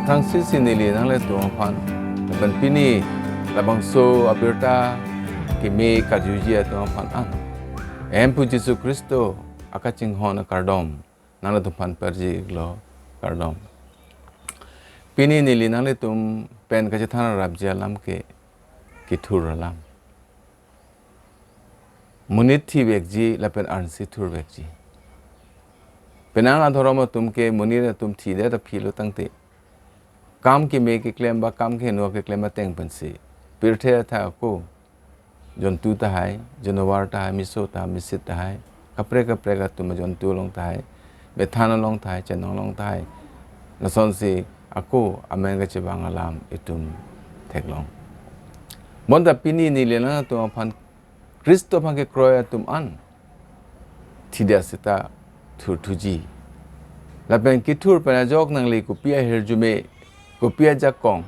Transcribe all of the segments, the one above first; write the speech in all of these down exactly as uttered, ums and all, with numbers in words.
Thangsi si neli nanglitum aphan, lapen pini labangso abirta keme karjuji atum aphan an, Hemphu Jisu Khristo akachinghon akardom nanglitum aphan parji iklo, kardom. Pini neli nanglitum pen kachethan arapji alam ke kethur alam. Monit thivekji lapen arnisi thurvekji. Penang adhorom atum ke monit atum thidet aphi lo tangte, kam keme keklem ba kam kehingno keklem ateng pensi pirthe athak ako, jontu tahai, janovar tahai, miso tahai, misit tahai, kaprek kaprek atum ajontu along tahai, methan along tahai, chenong along tahai, lasonsi ako amen kachevang alam itum theklong. Bonta pini neli nanglitum aphan, Khristo aphan kekroi atum an, thidet seta thurthuji. Lapen kethur pen ajok nangli kopi ahirjume, kopi ajakong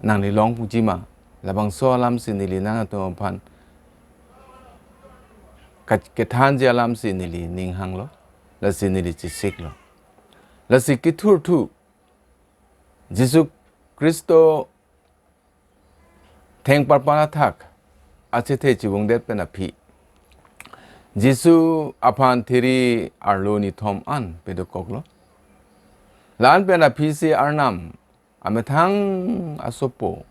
nangli longji ma, labangso alamsi neli nanglitum aphan ka-, kethanji alamsi neli ning hanglo, lasi neli chesiklo. Lasi kethurthu, Jisu Khristo thengparpan athak achethe chevungdet pen aphi, Jisu aphan thiri arlo nithom an pedokoklo. La-an pen aphisi Arnam amethang asopo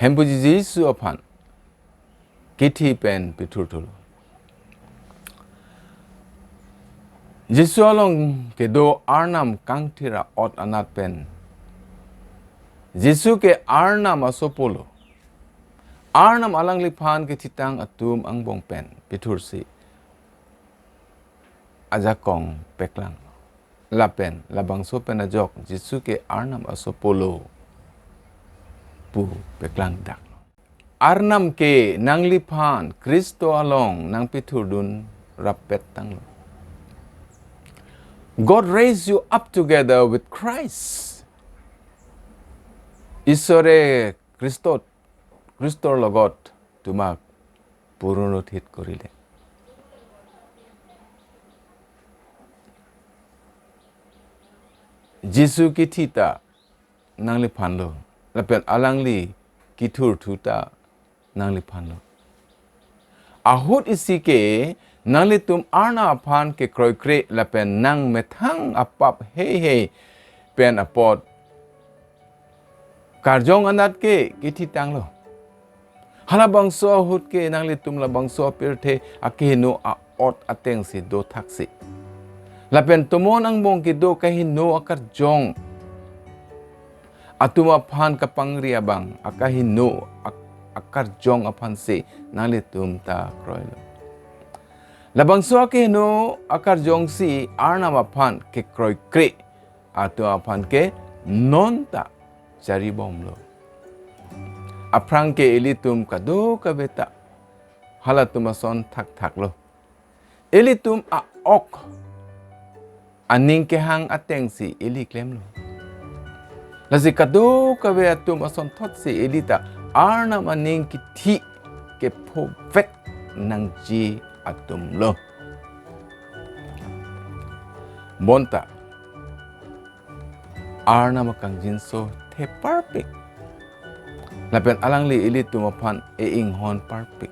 Hemphuji Jisu aphan kithi pen pethurthulo. Jisu along kedo Arnam kangthir a-ot anat pen, Jisu ke Arnam asopo lo. Arnam alangliphan kethitang atum angbong pen pethursi ajakong peklang. Lapen labangso pen ajok Jisu ke Arnam asopo lo pu peklangdak. Arnam ke nangliphan Khristo along nangpethurdun rappet tanglo. God raised you up together with Christ. Isore Khristo, Khristor logot tumak purunuthit korile. Jisu kithi ta nangliphan lo, lapen alangli kethurthu ta nangliphan lo. Ahut isi ke nanglitum Arnam aphan kekroikre lapen nangmethang apap heihei pen apot karjong anat ke kethitanglo. Halabangso ahut ke nanglitum labangso apirthe akehingno a-ot atengsi dothaksi, lapen tomon angbong kedo kehingno akarjong atum aphan kapangri abang akehingno ak-, akarjong aphansi nanglitum ta kroilo. Labangso akehingno akarjongsi Arnam aphan kekroikre atum aphan ke nonta charibomlo. Aphrang ke ilitum kadokave ta halatum ason thakthaklo. Ilitum a-ok aning kehang atengsi ili klemlo. Lasi kadokave atum asonthotsi ili ta Arnam aning kithi kephovek nangji atumlo. Bonta Arnam akangjinso theparpik, lapen alangli ilitum aphan e-inghon parpik.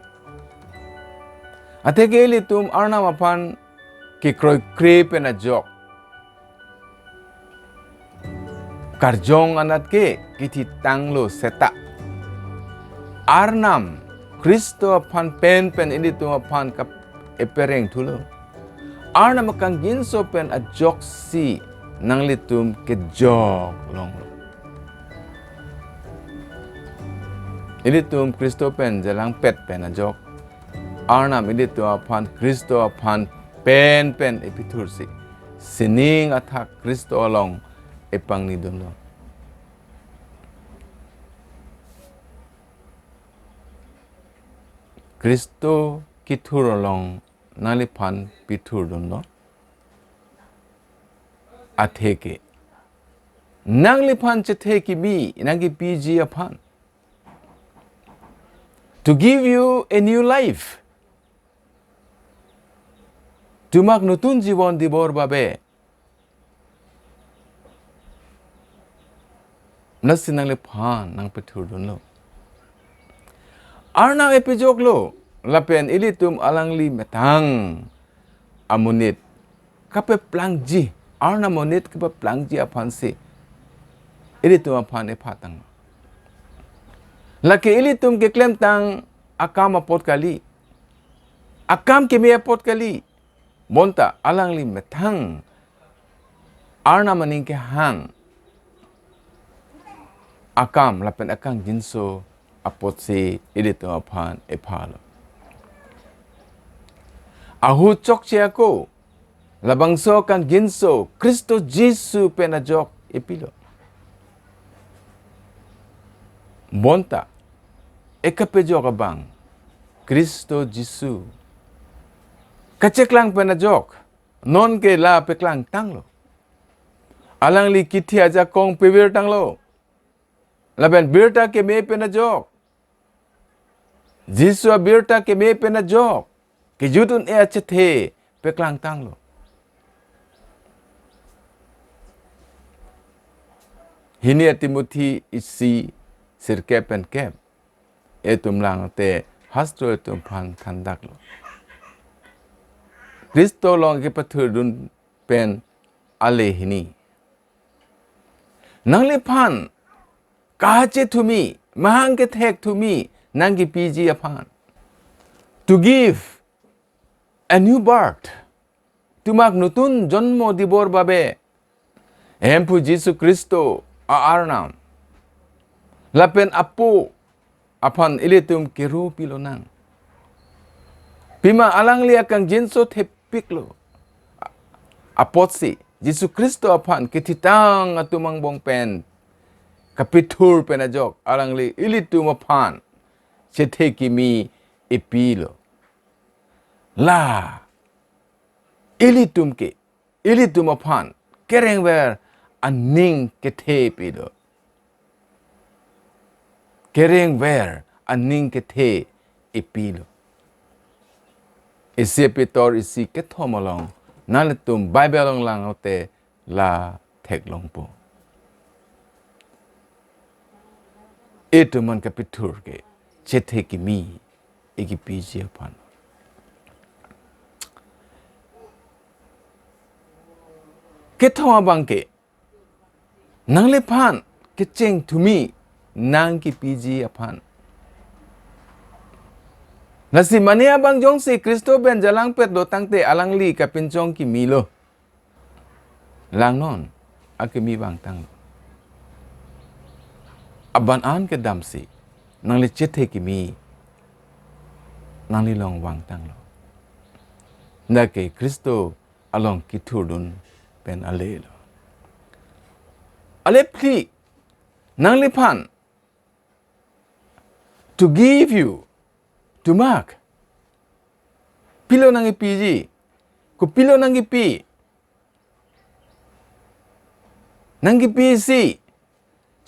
Atheke ilitum Arnam aphan kekroikre pen ajok karjong anat ke kethitanglo seta, Arnam Khristo aphan pen pen ilitum aphan kap-, epereng thulo. Arnam akangjinso pen ajoksi nanglitum kejok longlo. Ilitum Khristo pen jelangpet pen ajok Arnam ilitum aphan Khristo aphan pen pen epithursi sining athak Khristo along epangnidunlo. Khristo kethur along nangliphan pithurdunlo. Atheke nangliphan chethe kimi nangkipiji aphan, to give you a new life, তোমাক নতুন জীৱন দিবৰ বাবে Lasi nangliphan nangpethurdunlo. Arnam epijoklo, lapen ilitum alangli methang amonit kapeplangji, Arnam amonit kapeplangji aphansi ilitum aphan ephatang. Lake ilitum keklemtang akam apot kali, akam keme apot kali, bonta alangli methang Arnam aning kehang akam lapen akangjinso apotsi ilitum aphan ephalo. Ahut chokche ako, labangso akangjinso Khristo Jisu pen ajok epilo. Bonta ekapejok abang Khristo Jisu kacheklang pen ajok nonke la peklangtanglo. Alangli kithi ajakong pevirtanglo. Lapen birta keme pen ajok, Jisu abirta keme pen ajok kejut un-e achethe peklangtanglo. Hini a-Timothy isi, sirkep pen kep. Itum lang te hastro itum aphan thandaklo. Khristo along kepethurdun pen ale hini. Nangliphan kache thumi, mahang kethek thumi nangkipiji aphan. To give a new birth. Tumak nutun jonmo dibor babe Hemphu Jisu Khristo a-Arnam lapen Apo aphan ilitum kero pilonang. Pima alangli akangjinso thepiklo apotsi Jisu Khristo aphan kethitang atum angbong pen kapethur pen ajok alangli ilitum aphan chethe kimi epilo. La ilitum ke, ilitum aphan kerengver aning kethe pilo. Kerengver aning kethe epilo. Isi Pitor isi kethom along nanglitum Bible along lang-ote la theklongpo. Itum aphan kapethur ke chethe kimi ikipiji aphan. Kethom abang ke nangliphan kecheng thumi nangkipiji aphan. Lasi mane abang jongsi Khristo pen jalangpetlo tangte alangli kapinchong kimilo. Langnon akimi vangtang. Aban an kedamsi nangli chethe kimi nangli along vangtanglo. Lake Khristo along kethurdun pen alelo. Ale phli nangliphan to give you, tumak pilo nangkipiji, kopilo nangkipi, nangkipisi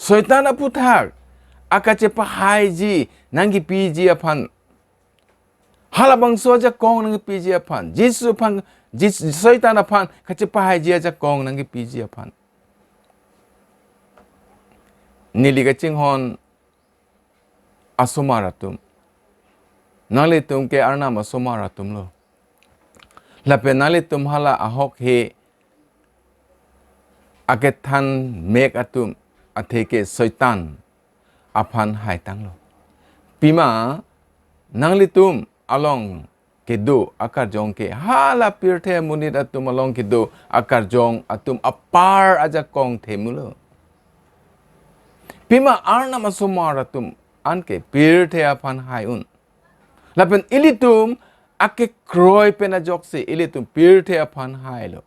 Soitan aphuthak akachepahaiji nangkipiji aphan. Halabangso ajakong nangkipiji aphan. Jisu aphan, Jis-, Soitan aphan kachepahaiji ajakong nangkipiji aphan. Neli kachinghon asomar atum. Nanglitum ke Arnam asomar atumlo. Lapen nanglitum hala ahok he akethan mek atum atheke Soitan aphan haitanglo. Pima nanglitum along kedo akarjong ke hala pirthe amonit atum along kedo akarjong atum apar ajakong themulo. Pima Arnam asomar atum anke pirthe aphan hai-un. Lapen ilitum akekroi pen ajoksi ilitum pirthe aphan hailo.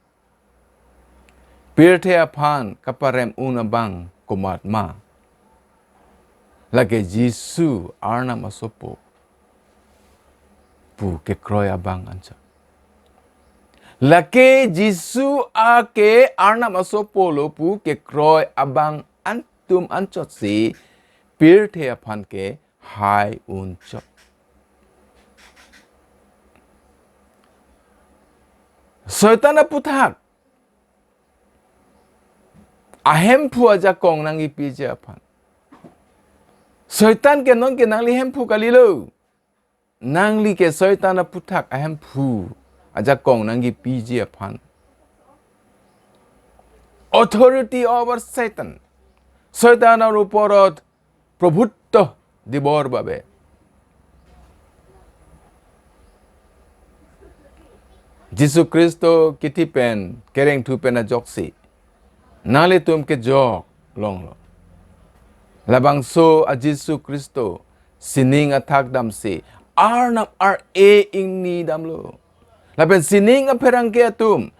Pirthe aphan kaparem un abang komatma? Lake Jisu Arnam asopo pu kekroi abang anchot. Lake Jisu ake Arnam asopolo pu kekroi abang atum anchotsi pirthe aphan ke hai-un chot. Soitan aphuthak ahemphu ajakong nangkipiji aphan. Soitan ke nonke nangli hemphu kalilo. Nangli ke Soitan aputhak ahemphu ajakong nangkipiji aphan. Authority over Satan. Soitanor uporot probhuto dibor babe. Jisu Khristo kithi pen kerengthu pen ajoksi nanglitum kejok longlo. Labangso a Jisu Khristo sining athak damsi Arnam ar-e ingni damlo. Lapen sining apherangke atum,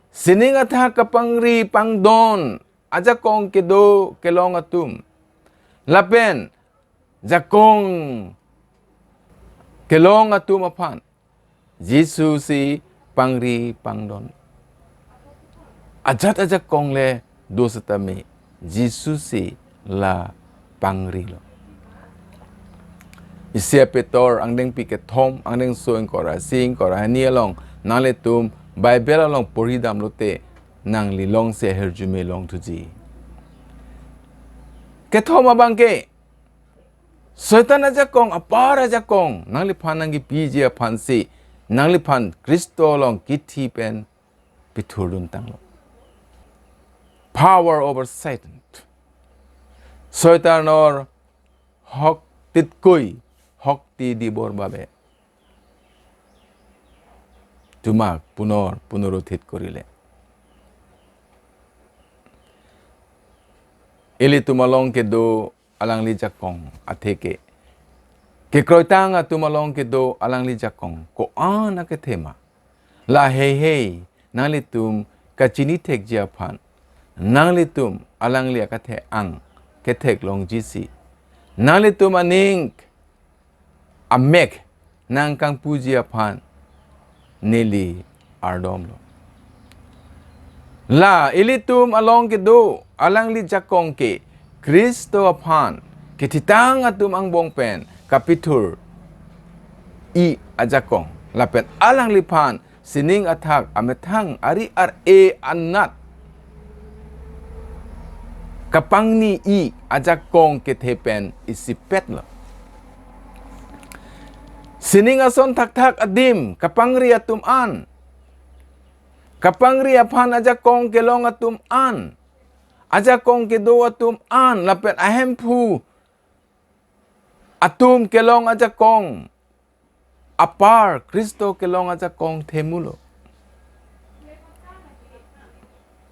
sining athak kapangri pangdon ajakong kedo kelong atum, lapen jakong kelong atum aphan Jisu si pangri pangdon. Ajat ajakong le do setame Jisu si la pangrilo. Isi a-Pitor angdengpi kethom, angdengso ingkoi ra isi, ingkoi ra hini along nanglitum Bible along porhi damlote nangli longsi ahirjume longthuji. Kethom abangke, Soitan ajakong, apar ajakong nangliphan nangkipiji aphansi nangliphan Khristo along kithi pen pithurdun tanglo. Power over Satan. Soitanor hok titkui, hokti dibor babe. Tumak punor, punoruthit korile, ilitum along kedo alangli jakong atheke, kekroitang atum along kedo alangli jakong ko-an akethe ma, la heihei nanglitum kachini thekji aphan, nanglitum alangli akethe-ang kethek longji si, nanglitum aning amek nangkangpuji aphan neli ardomlo. La ilitum along kedo alangli jakong ke Khristo aphan kethitang atum angbong pen kapithur-i ajakong, lapen alangliphan sining athak amethang ari ar-e anat kapangni-i ajakong kethe pen isipetlo. Sining ason thakthak adim kapangri atum an, kapangri aphan ajakong kelong atum an, ajakong kedo atum an, lapen ahemphu atum kelong ajakong apar Khristo kelong ajakong themulo.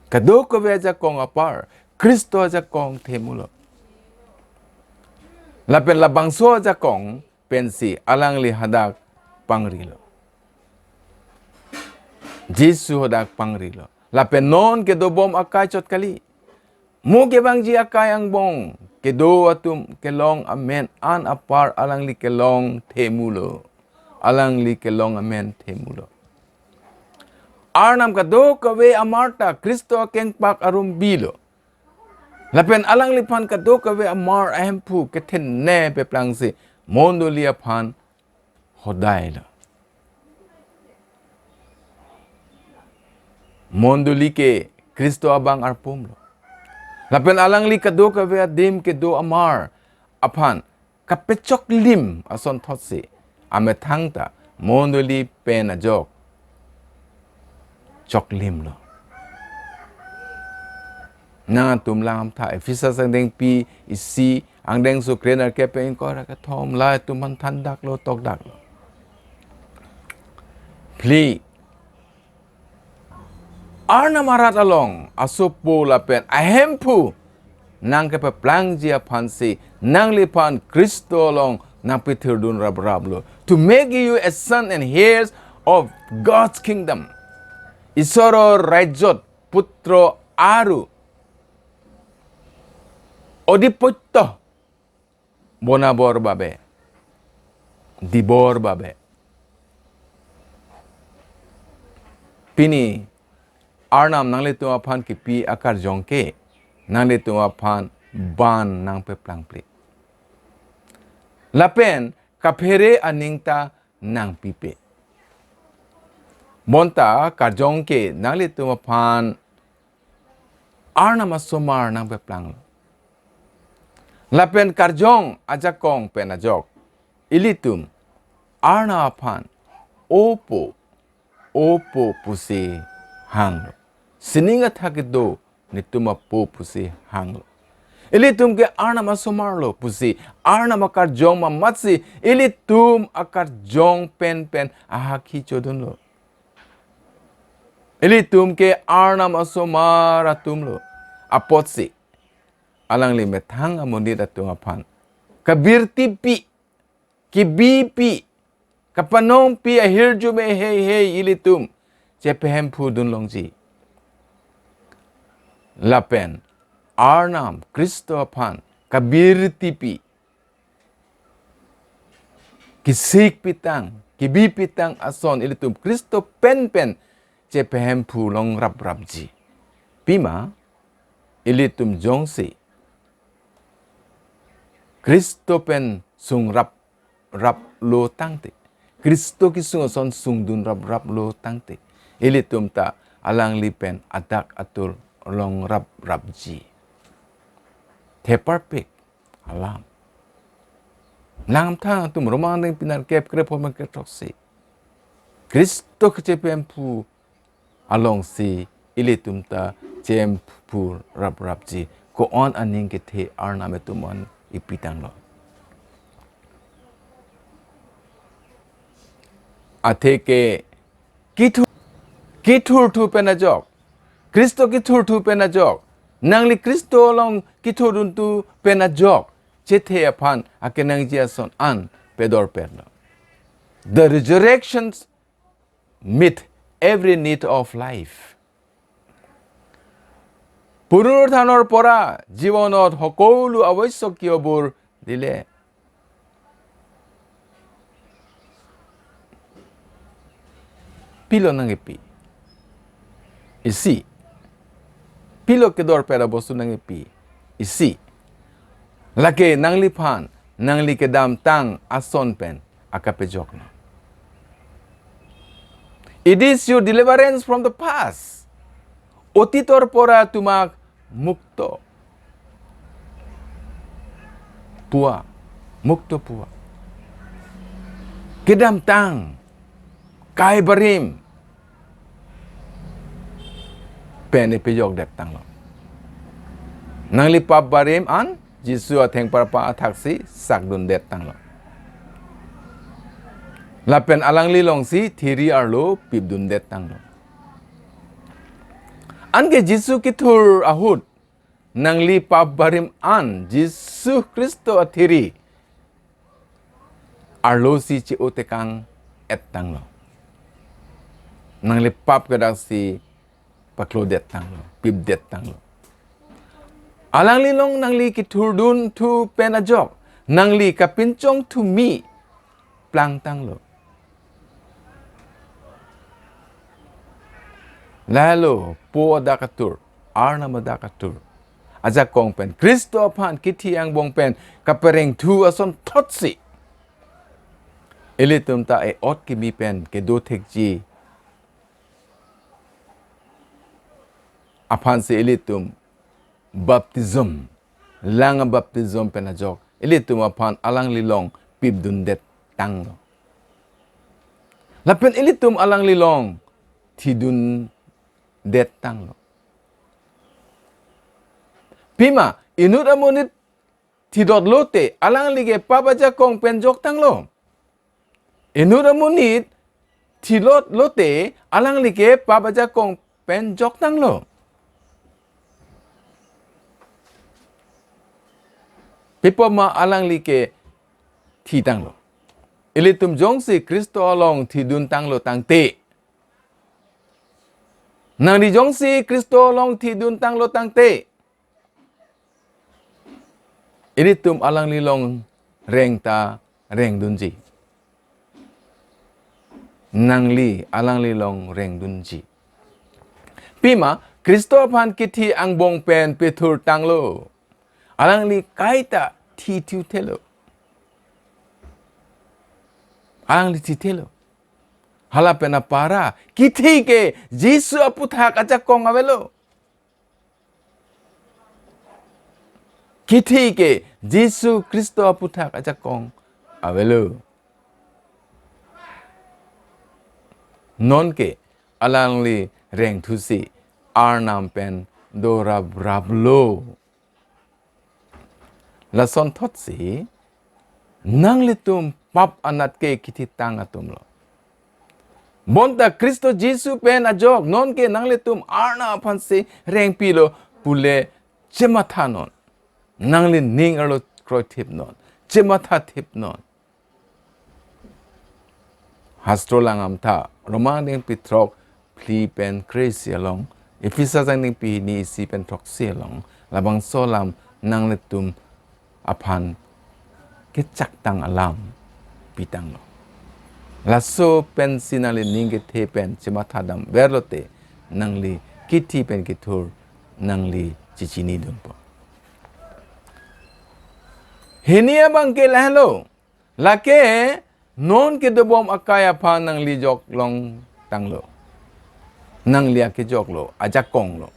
Kadokave ajakong apar Khristo ajakong themulo. Lapen labangso ajakong pensi alangli hadak pangrilo. Jisu hadak pangrilo. Lapen non kedobom akai chot kali. Mo kevangji akai angbong kedo atum kelong amen an apar alangli kelong themulo. Alangli kelong amen themulo. Arnam kadokave amar ta Khristo akengpak arum bilo. Lapen alangliphan kadokave amar ahemphu kethene peplangsi mondoli aphan hodailo. Mondoli ke Khristo abang arpumlo. Lapen alangli kadokave adim kedo amar aphan kapechoklim asonthotsi amethang ta mondoli pen ajok choklimlo. Nangtum langtha Ephesus angdengpi isi, angdengso kre-nerkep pen ingkoi ra kethom, latum manthandaklo, tokdaklo. Phli, Arnam arat along asopo lapen ahemphu nangkepeplangji aphansi nangliphan Khristo along nangpithirdun rapraplo, to make you a son and heirs of God's kingdom. Isoror rajyot putro aru adhipotyo bonabor babe, dibor babe. Pini Arnam nanglitum aphan kipi akarjong ke nanglitum aphan ban nangpeplangple. Lapen kaphere aning ta nangpipe. Bonta karjong ke nanglitum aphan Arnam asomar nangpeplanglo. Lapen karjong ajakong pen ajok ilitum Arnam aphan, "O Po, O Po," pusi hanglo. Sining athak kedo netum apo pusi hanglo. Ilitum ke Arnam asomar lo pusi, Arnam akarjong mamatsi ilitum akarjong pen pen ahakhi chodunlo. Ilitum ke Arnam asomar atum lo. Apotsi alangli methang amonit atum aphan kabirtipi, kebipi, kapanongpi ahirjume heihei ilitum chepahemphu dunlongji. Lapen Arnam Khristo aphan kabirtipi, kesik pitang, kebi pitang ason ilitum Khristo pen pen chepahemphu longraprapji. Pima ilitum jongsi Khristo pen sungrapraplo tangte, Khristo kesung ason sungdunrapraplo tangte, ilitum ta alangli pen adak atur longraprapji. Theparpik alam. Nangthang atum Roma angdeng pini kep krepho mengkethroksi Khristo kechepahemphu alongsi ilitum ta chepahemphu raprapji. Ko-an aning kethe Arnam etum an ipitanglo. Atheke kethur, kethurthu pen ajok, Khristo kethurthu pen ajok, nangli Khristo along kethurdunthu pen ajok chethe aphan akenangji ason an pedorpetlo. The resurrections meet every need of life. পুনৰুত্থানৰ পৰা জীৱনত সকলো আৱশ্যকীয়বোৰ দিলে। Pilo nangkepi? Isi. Pilo kedorpet abostu nangkepi? Isi. Lake nangliphan, nangli kedamtang ason pen akapejoklo. It is your deliverance from the past. অতীতৰ পৰা তোমাক মুক্ত পোৱা, মুক্ত পোৱা। Kedamtang, kai barim pen ipejokdet tanglo. Nangli pap barim an Jisu athengparpa athaksi sakdundet tanglo. Lapen alangli alongsi thiri arlo pipdundet tanglo. Anke Jisu kethur ahut nangli pap barim an Jisu Khristo athiri arlosi che-otekang-et tanglo. Nangli pap kedaksi paklodet tanglo, pipdet tanglo. Alangli along nangli kethurdunthu pen ajok, nangli kapinchongthu mi plangtanglo. Lahelo Po adak atur, Arnam adak atur ajakong pen, Khristo aphan kithi angbong pen kaperengthu asonthotsi ilitum ta e-ot kimi pen kedo thekji aphansi ilitum baptism, lang abaptism pen ajok ilitum aphan alangli along pipdundet tanglo. Lapen ilitum alangli along thidundet tanglo. Pima, inut amonit thidotlote alangli ke pap ajakong pen joktanglo. Inut amonit thilotlote alangli ke pap ajakong pen joktanglo. Pipoma alangli ke thitanglo. Ilitum jongsi Khristo along thiduntanglo tangte, nangli jongsi Khristo along thiduntanglo tangte, ilitum alangli along reng ta rengdunji. Nangli alangli along rengdunji. Pima, Khristo aphan kithi angbong pen pethurtanglo. Alangli kaita thithuthelo. Alangli thithelo. Hala pen apara kithi ke Jisu aputhak ajakong avelo. Kithi ke Jisu Khristo aputhak ajakong avelo. Nonke alangli rengthusi Arnam pen dorapraplo. Lasonthotsi nanglitum pap anat ke kithitang atumlo. Bonta Khristo Jisu pen ajok nonke nanglitum Arnam aphansi rengpilo pule chemathanon. Nangli ning arlo kroithipnon. Chemathathipnon. Hastro lang amtha, Roma dengpi throk phli pen kre-isi along, Ephesa jang dengpi hini isi pen throksi along, labangso alam nanglitum aphan kechaktang alam pitanglo. Laso pensi nangli ning kethe pen chemathadamverlote, nangli kithi pen kethur nangli chechinidunpo. Hini abang ke lahelo. Lake non kedobom akai aphan nangli joklongtanglo. Nangli akejoklo, ajakonglo.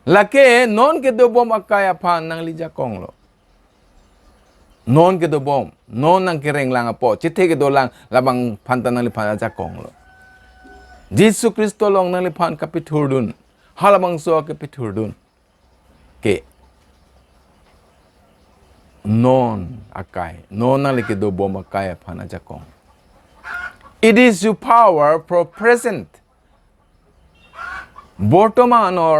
Lake non kedobom akai aphan nangli jakonglo. Non kedobom, non nangkerenglang apot, chethe kedolang, labang aphanta nangliphan ajakonglo. Jisu Khristo along nangliphan kapethurdun, halabangso kapethurdun ke non akai, non nangli kedobom akai aphan ajakong. It is your power for present. বর্তমানর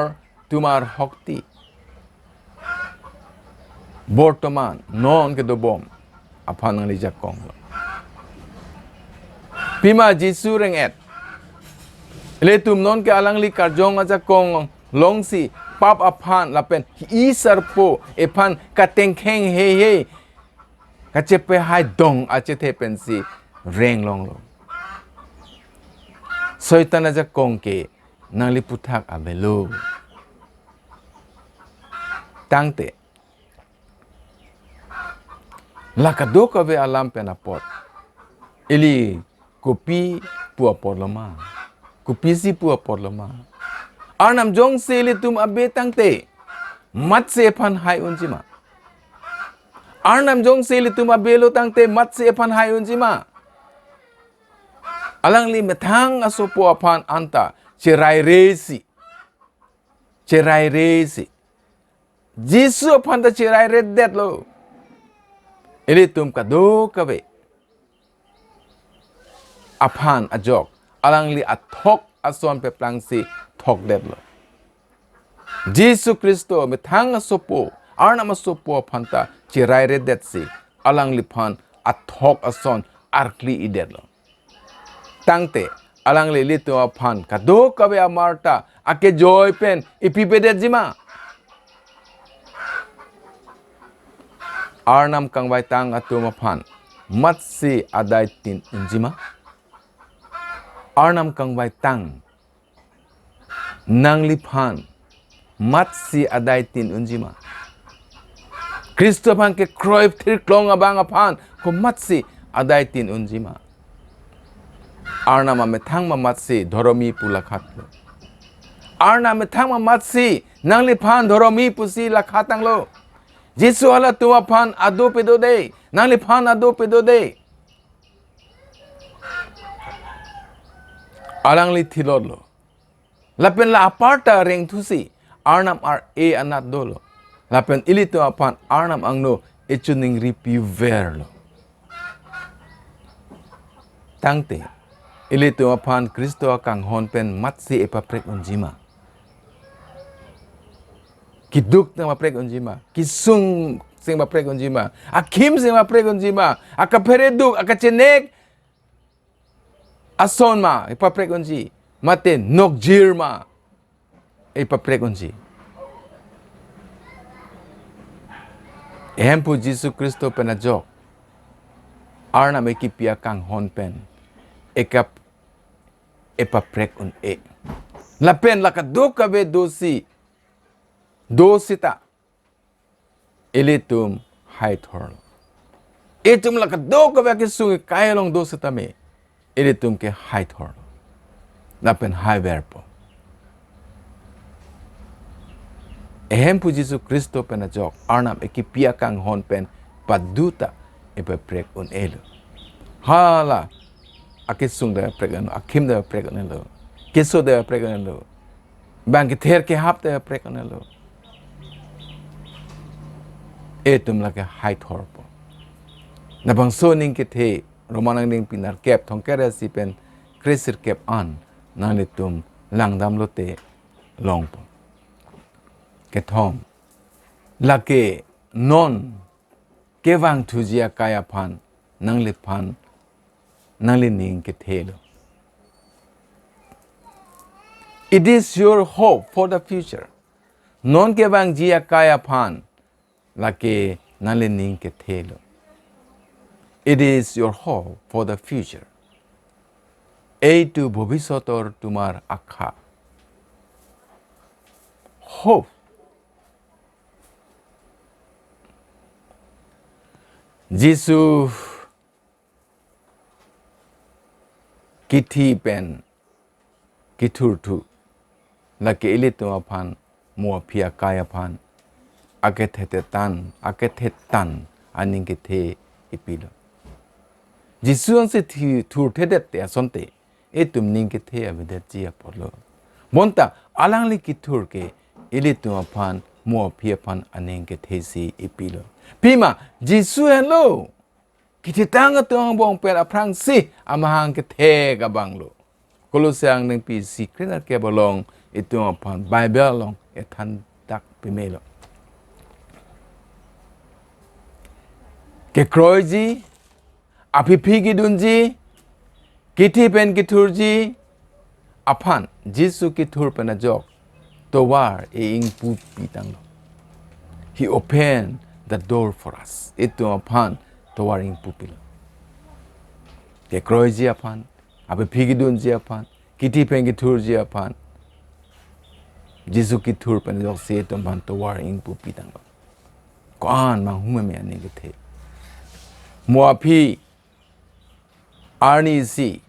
তোমার শক্তি. বর্তমান, non kedobom aphan nangli jakonglo. Pima Jisu reng-et. Ilitum nonke alangli karjong ajakong longsi pap aphan lapen isarpo ephan katengkheng heihei, kachepehai dong achethe pensi renglonglo. Soitan ajakong ke nangli aputhak avelo. Tangte la kadokave alam pen apot ili kopi pu apotlo ma? Kopisi pu apotlo ma? Arnam jongsi ilitum abe tangte, matsi ephan hai unji ma? Arnam jongsi ilitum abelo tangte, matsi ephan hai unji ma? Alangli methang asopo aphan anta cherairesi. Cherairesi. Jisu aphanta cherairedetlo. Ilitum kadokave aphan ajok alangli athok ason peplangsi thokdetlo. Jisu Khristo methang asopo, Arnam asopo aphanta cherairedetsi alangliphan athok ason arkli-idetlo. Tangte alangli ilitum aphan kadokave amarta akejoi pen ipipedetji ma? Arnam kangvaitang atum aphan matsi adaitin unji ma? Arnam kangvaitang nangliphan matsi adaitin unji ma? Khristo aphan kekroi thirklong abang aphan komatsi adaitin unji ma? Arnam amethang ma matsi dhoromi pu lakhatlo? Arnam amethang ma matsi nangliphan dhoromi pusi lakhatanglo? Jisu halatum aphan ado pedode, nangliphan ado pedode. Alangli thilotlo. Lapen la aparta rengthusi Arnam ar-e anat dolo. Lapen ilitum aphan Arnam angno echiningri piverlo. Tangte ilitum aphan Khristo akanghon pen matsi epaprek unji ma? Keduk nangpaprek unji ma? Kesung si nangpaprek unji ma? Akhim si nangpaprek unji ma? Akaphere duk, akachenek ason ma epaprek unji, mate nokjir ma epaprek unji? Ehemphu Jisu Khristo pen ajok Arnam ekipi akanghon pen ekap epaprek un-e. Lapen la kadokave dosi, dosita ilitum haithorlo. Itum la kadokave akesung kai along dositame ilitum ke haithorlo. Lapen haiverpo. Ehemphu Jisu Khristo pen ajok Arnam ekipi akanghon pen paduta epaprek un-elo. Hala akesung ta paprek un-elo, akhim ta paprek un-elo, keso ta paprek un-elo, bang kether kehap ta paprek un-elo. Itum lake haithorpo. Labangso aning kethe Roman angdengpi nerkep, thomkep ra isi pen kresirkep an nanglitum langdamlote longpo. Kethom, lake non kevangthuji akai aphan nangliphan nanglining kethelo. It is your hope for the future. Non kevangji akai aphan lake nanglining kethelo. It is your hope for the future. এইটো ভৱিষ্যতৰ তোমাৰ আশা। Hope. Jisu kithi pen kethurthu, lake ilitum aphan, mo aphi akai aphan, akethe tan, akethe tan aning kethe ipilo. Jisu ansi thi-, thurthedet te asonte, itum ning kethe avedetji apotlo. Bonta alangli kethur ke ilitum aphan, mo aphi aphan aning kethe si ipilo. Pima, Jisu henlo kithitang atum angbong pen aphrangsi amahang kethek abanglo. Kolose angdengpi isi kre nerkep along itum aphan Bible along ethan dak pemelo. Kekroiji, aphi aphi kedunji, kithi pen kethurji aphan Jisu kethur pen ajok tovar ingpu pitanglo. He opened the door for us. Itum aphan tovar ingpu pilo. Kekroiji aphan, aphi aphi kedunji aphan, kithi pen kethurji aphan, Jisu kethur pen ajoksi itum aphan tovar ingpu pitanglo. Ko-an manghumeme aning kethe. Mo aphi arni isi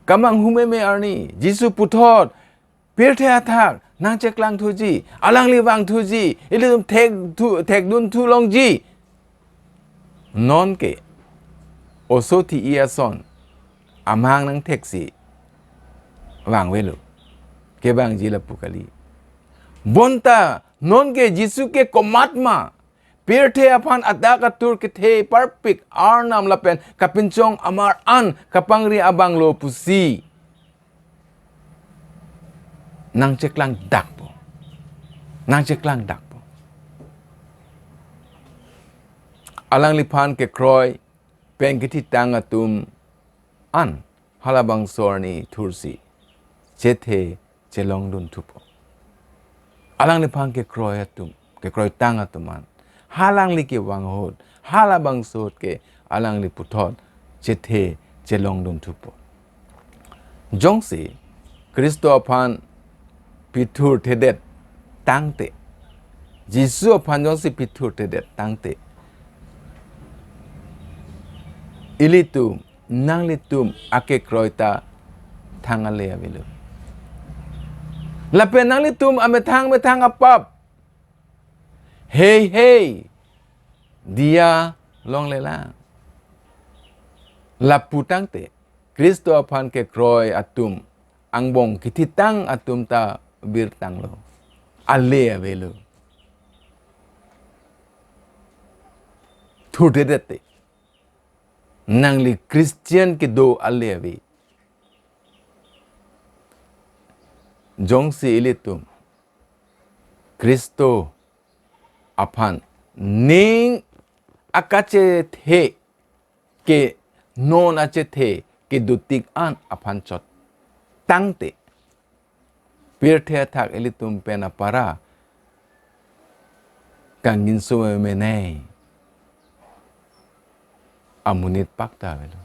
kamanghumeme arni, Jisu puthot pirthe athak nangcheklangthuji, alangli vangthuji, ilitum thekthu, thekdunthu longji. Nonke oso thi-i ason amahang nangtheksi vangvelo. Kevangji lapu kali. Bonta nonke Jisu ke komatma pirthe aphan adak atur kethe parpik Arnam lapen kapinchong amar an kapangri abanglo pusi nangcheklang dakpo. Nangcheklang dakpo. Alangliphan kekroi pen kithitang atum an halabangso arni thursi chethe chelongdunthupo. Alangliphan kekroi atum, kekroitang atum an halangli kevang ahut, halabangso ahut ke alangli puthot chethe chelongdunthupo. Jongsi Khristo aphan pithurthedet tangte, Jisu aphan jongsi pithurthedet tangte, ilitum, nanglitum akekroi ta thang ale avelo. Lapen nanglitum amethang methang apap heihei diya longlelang. Lapu tangte Khristo aphan kekroi atum angbong kithitang atum ta birtanglo. Ale avelo. Thurthedet te. Nangli Christian kedo ale ave. Jongsi ilitum Khristo aphan ning akachethe ke non achethe kedotik an aphan chot tangte, pirthe athak ilitum pen apara kangjinso meme nei. Amonit pak ta avelo.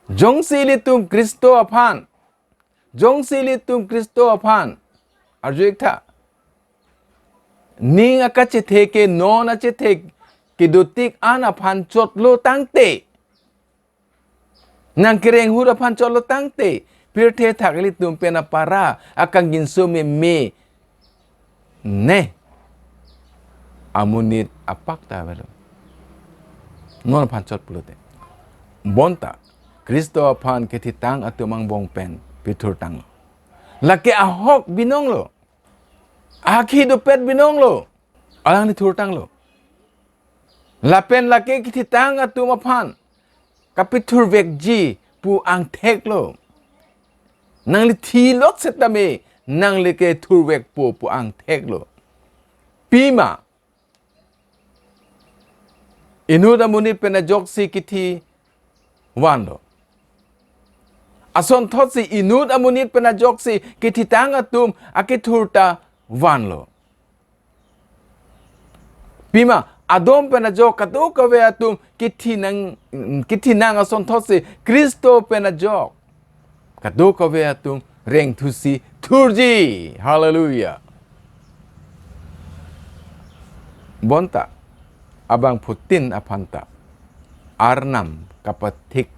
Jongsi ilitum Khristo aphan, jongsi ilitum Khristo aphan, arju-ik tha, ning akachethe ke non achethe kedotik an aphan chotlo tangte, nangkereng ahut aphan chotlo tangte, pirthe athak ilitum pen apara akangjinso meme Ne amonit apak ta avelo. Non aphan chot pulote. Bonta Khristo aphan kethitang atum angbong pen pithurtanglo. Lake ahok binonglo. Akhi dopet binonglo. Alangli thurtanglo. Lapen lake kethitang atum aphan kapithurvekji pu angtheklo. Nangli thilot setame nangli kethurvekpo pu angtheklo. Pima inut amonit pen ajoksi kethi vanlo. Asonthotsi inut amonit pen ajoksi kethitang atum akethur ta vanlo. Pima adom pen ajok kadokave atum kethinang, kethinang asonthotsi Khristo pen ajok kadokave atum rengthusi thurji. Hallelujah. Bonta abangphutin aphanta Arnam kapathik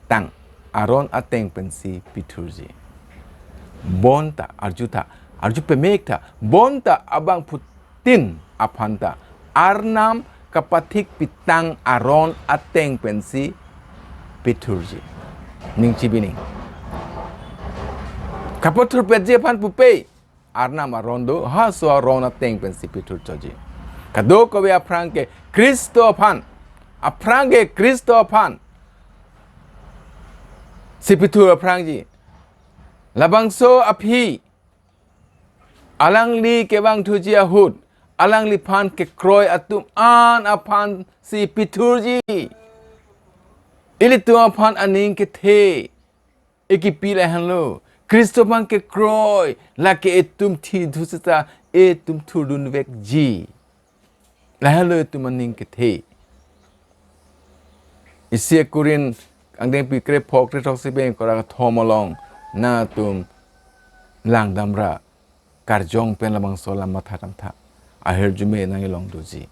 tang aron ateng pensi pithurji. Bonta arjutha, arju pemektha, bonta abangphutin aphanta Arnam kapathik pitang aron ateng pensi pithurji. Ning chibining. Kapathurpetji aphan pupe Arnam aron do, halaso aron ateng pensi pithurchotji. Kadokave aphrang ke Khristo aphan, aphrang ke Khristo aphan si pithur aphrangji. Labangso aphi alangli kevangthuji ahut alangliphan kekroi atum an aphansi pithurji. Ilitum aphan aning kethe ekipi lahenlo. Khristo aphan kekroi, lake etum thithu seta etum thurdunvekji. Lahenlo etum aning kethe. Isi Korinth angdengpi krepho krethroksi pen kora kethom along nangtum langdamra karjong pen labangso alam matha damtha. Ahirjume nangli along doji.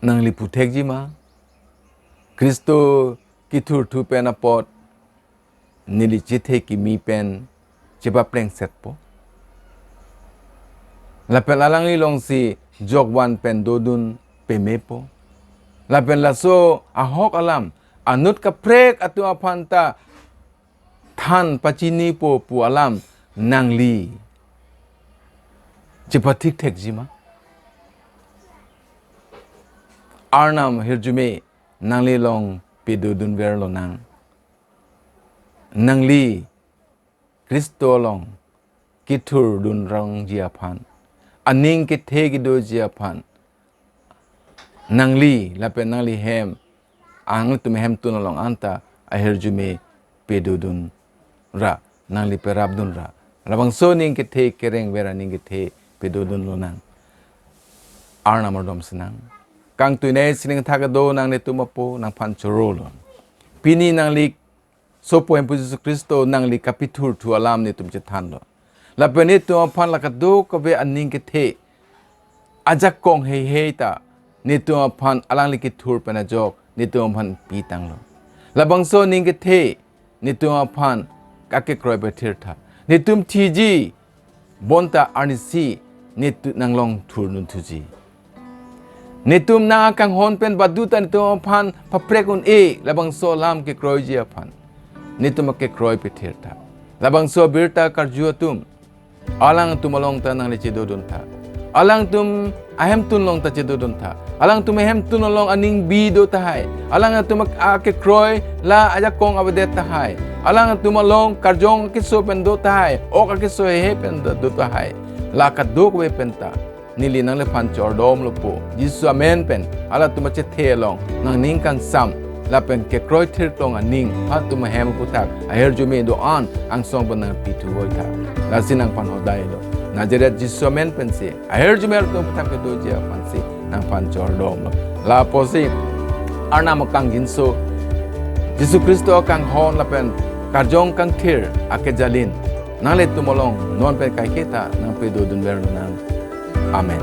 Nangli puthekji ma? Khristo kethurthu pen apot neli chethe kimi pen chepaplengsetpo. Lapen alangli alongsi jokvan pen dodun pemepo. Lapen laso ahok alam anut kaprek atum aphanta than pachinipo pu alam nangli chepathikthekji ma? Arnam ahirjume nangli along pedodunverlonang. Nangli Khristo along kethurdunrongji aphan, aning kethe kedoji aphan, nangli lapen nangli hem, nangtum hemtun along anta ahirjume pedodunra, nangli perapdunra. Labangso aning kethe kerengver aning kethe pedodunlonang. Arnam ardom sinang. Kangtuinei sining thakdo nang netum apo nangphan chorolo. Pini nangli sopo Hemphu Jisu Khristo nangli kapithurthu alam netum chethanlo. Lapen netum aphan la kadokave aning kethe ajakong heihei ta netum aphan alangli kethur pen ajok netum aphan pitanglo. Labangso aning kethe netum aphan kakekroi pethirtha. Netum thiji bonta arnisi netum nanglong thurdunthuji. Netum nangkanghon pen baduta netum aphan paprek un-e labangso alam kekroiji aphan. Netum akekroi pethirtha. Labangso birta karju atum alangtum along ta nangli chedoduntha. Alangtum ahemtun along ta chedoduntha. Alangtum ahemtun along aning bi do tahai. Alangtum ak-, akekroi la ajakong avedet tahai. Alangtum along karjong keso pen do tahai. Ok akeso heihei pen do, do tahai. La kadokave penta neli nangliphan chordomlopo. Jisu amen pen halatum achethe along nangning kangsam lapen kekroi thirklong aning halatum ahem aphuthak ahirjume do-an angsong pen nangpithu voi tha. Lasi nangphan hodailo. Nazareth Jisu amen pensi ahirjume halatum aphuthak kedoji aphansi nangphan chordomlo. Lapusi Arnam akangjinso, Jisu Khristo akanghon lapen karjong kangthir akejalin nanglitum along non pen kaiketa nangpedodunverlonang. Amen.